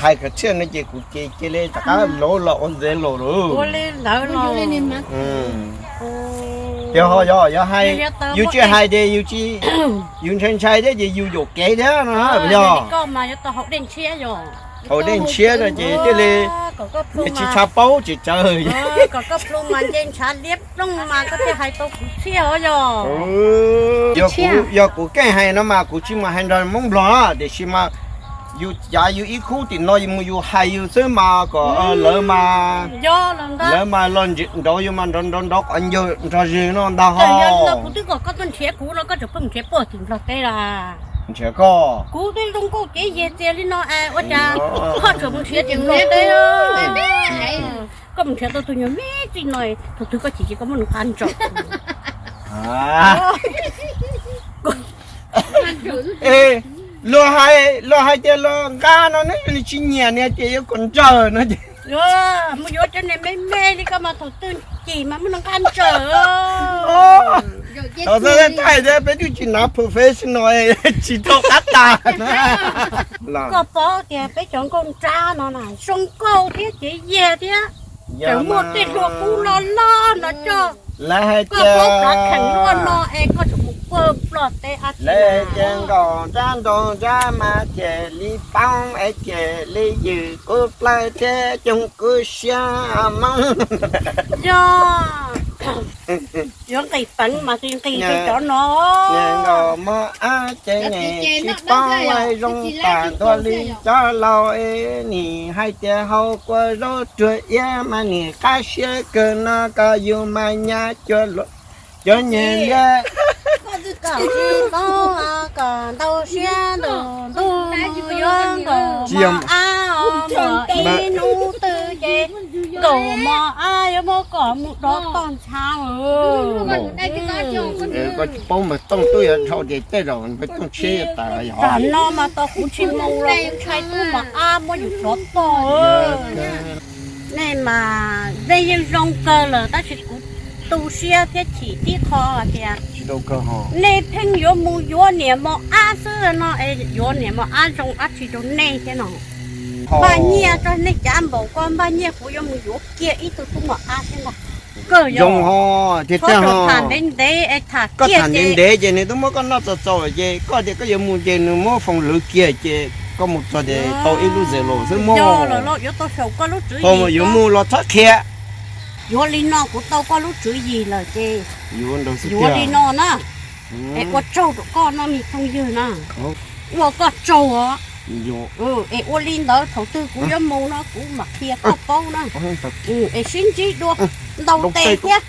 Hais kom tshiab no ces kuv ces cia li rov qab los los ua ntxiv los lawm. Ua li ntawd los. Ces ho yog, yog hais, yus tsis hais ces yus tsis, yus ntshai ntshai thiab ces yus yuam kev thiab no yog. Koj mas yuav tau haus dej ntshiab yog. Haus dej ntshiab no ces thiaj li tsis tshua paub tsis tsawg. Kom koj plhu mas nce ntshav liab ploog mas koj thiaj hais tau kuv tshiab os yog. Yog kuv, yog kuv keej hais no mas kuv tsis mus hais nrog Hmoob Nplog na, tiam sis mas yus cav yus ib khub tim no yus mus yus hais yus xwb mas kom lawv mas, lawv mas los nrov yus mas nrov nrov nrov qhov ncauj nrog zes no ntag ho. Kuv twb kom koj tuaj nrhiav kuv no koj tseem pheej nrhiav puag tim Nplog teb los. Nrhiav koj. Kuv twb zoo nkauj cev yeg txias li no es ua cas koj tseem mus nrhiav tim Nplog teb? Koj mus nrhiav tau tus nyuag me txij no, thaum twg koj chim ces koj muab nws nqa ntsaws. Luag hais, luag hais tias luag nqa no neb li tsis nyiam nws tias yuav kom ntsaws no ces. Mus yuav cov niag me me li koj mas thaum twg chim mas muab nws nqa ntsaws. Thaum xub thaij tias peb twb tsis nav professional tsis tau qab tas. Koj paub tias peb cov nkauj nrab no na zoo nkauj thiab cev yeg thiab, tseem muaj tej hluas kub loj loj no coj. Lawv hais tias koj paub plav kheem luaj no es koj tseem mus puag Nplog teb ab tsi. Lawv hais tias nkaum nrab nraud nrab mas ces li poob es ces li ywm kub plawg thiab coog kub siab Hmoob. Yog yuav nqis peev mas tsis nqis li cov no. Nkaus mos ab ces nim tsis paub zoo tas ntua li cov laus es nim hais tias hau kua zaub ruag iab mas nim qab siab kawg no koj yus mas nyab cua luaj cov nyias liab. Koj tsis paub kom ntau siab ntuj ntuj mus yuav nkaus mos ab os, muaj ib hnub twg ces nkaus mos ab yuav muab koj mus rov toj ntxhab. Koj tsis paub mas tooj tub yuav dhau ces tej zaum npawg tooj tshiab yuav tas yog. Tam no mas tau kuv tsis mus los kuv ntshai tub mos ab muab yus rov toj. Nej mas nej yeej zoo kawg lawm tab sis kuv tu siab thiab chim tib qho hais tias nej pheej yuav mus yuav niam mos ab xwb no es yuav niam mos ab zoo dab tsi rau nej thiab no? Npaj nyiaj rau nej cav npaum ko npaj nyiaj kuv yuav mus yuav kiag ib tug tub mos ab thiab ntag. Kawg yog zoo ho, tiag tiag ho. Tham ntev ntev es tham koj kiag tham ntev ces ntev ces nws twb muab koj noj txaus txaus lawm ces koj tias koj yuav mus ces nws muab foom lwv kiag ces koj mus txog ces tau ib lub zes los xwb mog. Yog lawm los yuav tau xyaum koj lub tswv yim, yuav mus los txhob qhia. Yuav li no kuv tau koj lub tswv yim lawm ces yuav li no na. Es ua tsaug rau koj no me phooj ywg na. Ua koj tsaug os. Es ua li ntawd thaum twg kuv yuav mus no kuv mam qhia koj paub na. Es sib ntsib dua. Ntau tes thiab.